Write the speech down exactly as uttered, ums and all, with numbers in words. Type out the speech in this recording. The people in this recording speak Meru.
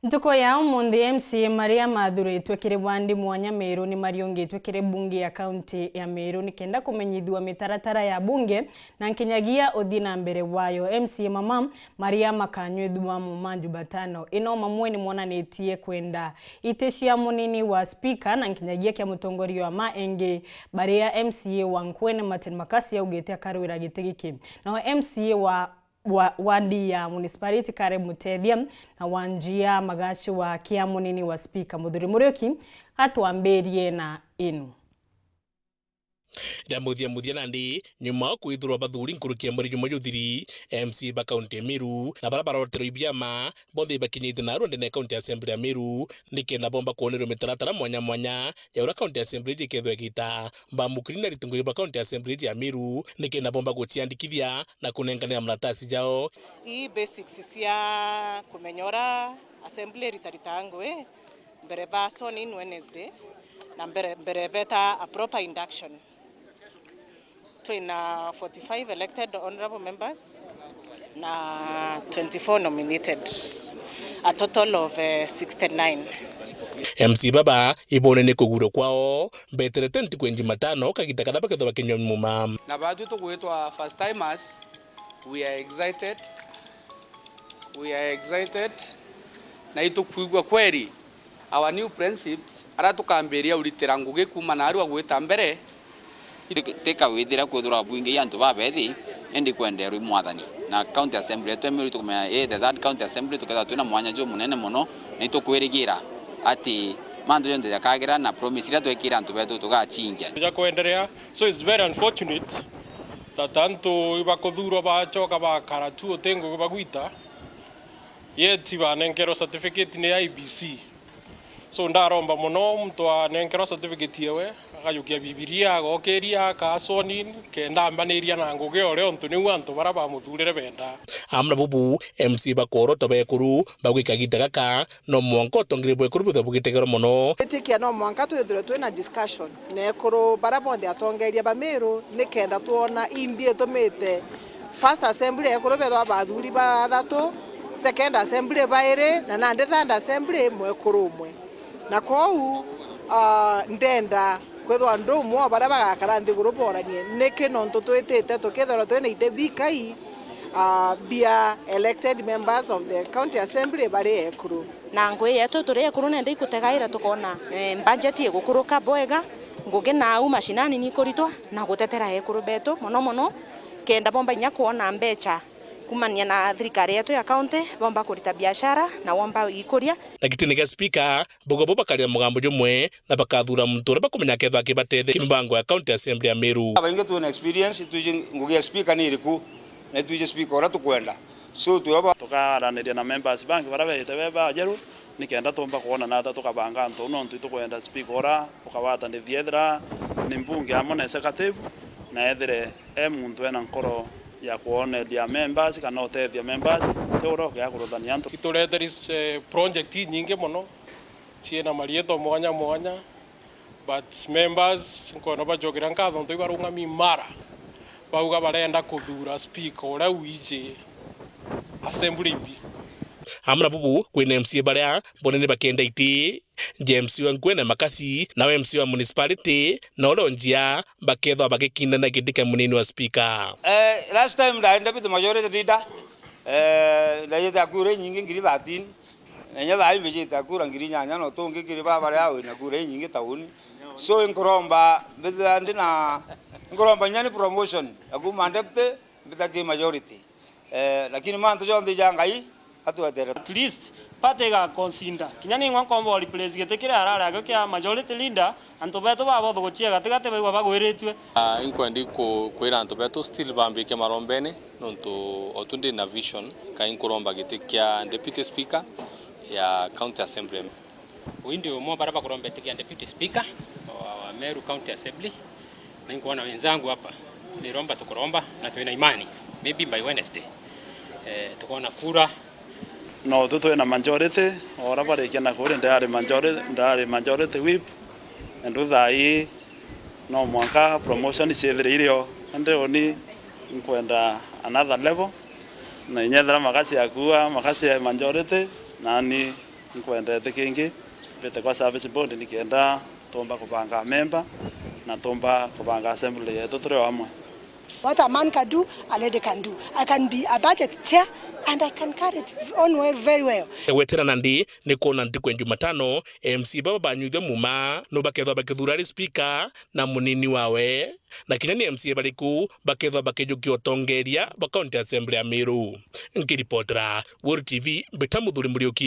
Ntuku ya umunthi, M C A maria mathuritwe kiri wandi mwanya Meru ni mariungitwe kiri bunge ya kaunti ya Meru nikenda kumenyithua mitaratara ya bunge na nkinyagia uthii na mbere wayo. M C A mama maria makanyuithua muma Jumatano ino mamwe ni monanitie kwenda iti cia munini wa spika na nkinyagia kia mutongoria wa ma engi, baria M C A wa Nkwene Martin Makasi augite akarwira giti giki. Nao M C A wa wa wandi ya municipality Karen Mutethia na wa Njia Magachi wa kia munini wa spika Muthuri Muriuki atwambirie na inu. Ria muthia muthia nandi, nyuma o kwithirwa bathuri nkuruki ya mweri jumwe juthiri, M C A ba kaunti ya Meru na baria baroterwe ibiama bonthe ibakinyite narua ndene ya kaunti ya assembly ya Meru nikenda bomba kwonerwa mitaratara mwanya mwanya ya uria county assembly iji ikethwa igita. Mbamukiri na ritungo ba county assembly iji ya Meru nikenda bomba guciandikithia na kunenkanira maratasi jao. Ii basics cia kumenya uria assembly iritaritaga ngui mbere ba sworn in Wednesday na mbere, mbere beta a proper induction. Twina forty-five elected honourable members na twenty-four nominated, a total of, eh, sixty-nine. M C A baba ibone ni kugurwa kwao beterete ntuku ya Jumatano kagita karia bakethwa bakinyua muma. Na batwi tugwitwa first timers, we are excited. We are excited. Na itukwigua kweri our new principles, aria tukambiria uritira ngugi kuuma narua gwita mbere. Ti kawithira kwithirwa bunge i antu babethi, indi kwenderwa i mwathani. Na county assembly yetu ya Meru tukumenya i the third county assembly, tukethirwa twina mwanya jumunene mono, na itukwirigira ati mantu jonthe jakagira na promise iria twekire antu betu tugacinja. Ja kwenderea. So it's very unfortunate that antu ibakuthurwa bacoka bakara tu uti ngugi bagwita, yet banenkerwa certificate ni I E B C. So ndaromba mono muntu anenkerwa certificate yewe, akajukia Bibilia, agokiria, aka sworn in, kenda ambaniria na ngugi o rio, ontu niu antu baria bamuthurire bendaa. Amwe na bubu, M C A bakworotwa bekuru bagwika gita gaka, no mwanka utongeria bwekuru bwithwe bugitegerwa mono. Itikia no mwanka twithirwe twina discussion na ekuru baria bonthe atongeria ba Meru, nikenda twona imbi itumite first assembly ekuru bethwa bathuri bathatu, second assembly bairi, na nandi third assembly mwekuru umwe. Na kwou, ah, ndenda kwithwa ndi umwe wa baria bagakara nthiguru boranie, niki nontu twitite tukethirwa twina iti bikai, ah, bia elected members of the county assembly bari ekuru. Na ngui yetu turi ekuru nenda ikutegaira tukona, eh, budget igukuruka bwega, ngugi na au mashinani ni ikuritwa na gutetera ekuru betu mono mono, kenda bomba inya kwona mbecha kumania na thirikari yetu ya county, bomba kurita biashara na bomba ikuria. Na gitine gia speaker, bauga bo bakarira mugambo jumwe na bakathura muntu uria bakumenya akethwa akibatetheria mibango ya county assembly ya Meru. Abaingi twina experience, twiji ngugi ya speaker ni iriku, na twiji speaker uria tukwenda. So, twioba tukaraniria na members bangi baria beete be bajeru, nikenda tumba kwona nata tukabanga antu, nontu itukwenda speaker uria ukagwatanithia ethira ni mbunge amwe na executive, na ethire e muntu ena nkoro ya kwoneria members kana utethia members, ti uria ukiakuruthania antu. Ituretere, eh, project inyingi mono ciina marietwa mwanya mwanya. But members, nkwenda bajokera nkatho ntu ibarungami imara, bauga barenda kuthura speaker uria wiji assembly imbi. Amwe na bubu, kwina M C A baria bonene bakenda iti, James wa Nkwene Makasi, nawe M C A wa municipality, na uria unjia, bakethwa bagikindana giti kia munini wa speaker. Eh, last time ndaenda deputy majority leader, eh, ndaiyete akura inyingi ngiri thirteen. Na inya thaa ii mbijite akura ngiri inyanya, no tungi kiri baba baria wina kura inyingi tauni. So, inkuromba mbithira ndi na, inkuromba inya ni promotion ya kuma deputy mbita ki majority. Eh, lakini mantu jonthe ja Ngai atwetere. At least, party iga consider. Kinya ning'wa nkomba o replace giti kiria arari akio kia majority leader, antu betu baba bothuguchia gatigati baigua bagwiritue. Ah, inkwendi ku-, kwira antu betu still bambike marombene. Nontu o tu ndi na vision, kai nkuromba giti kia Deputy Speaker ya County Assembly. Uu ndi umwe wa baria bakuromba giti kia Deputy Speaker wa Meru County Assembly, na inkuona wenzangu hapa, niromba tukuromba na twina imani, maybe by Wednesday, eh, tukoona kura. No tu twina majority, o uria barikia na kuri, ndari majority, ndari majority whip, na ndu thaa ii no mwanka promotion ciithire irio, indi uni nkwenda another level, na inya ethira Makasi akua, Makasi e majority, nani Nkwendete kingi mbite kwa service board nikenda tumba kubanga memba na tumba kubanga assembly yetu turi o amwe. What a man can do, a lady can do. I can be a budget chair and I can carry it on well, very well. Gwetera nandi ni kwona ntuku ya Jumatano, M C A baba banyuithua muma no bakethwa bakithura ari speaker na munini wawe, na kinya ni M C A bariku bakethwa bakijukia utongeria bwa County Assembly ya Meru. Nkiripotera Weru T V, mbita Muthuri Muriuki.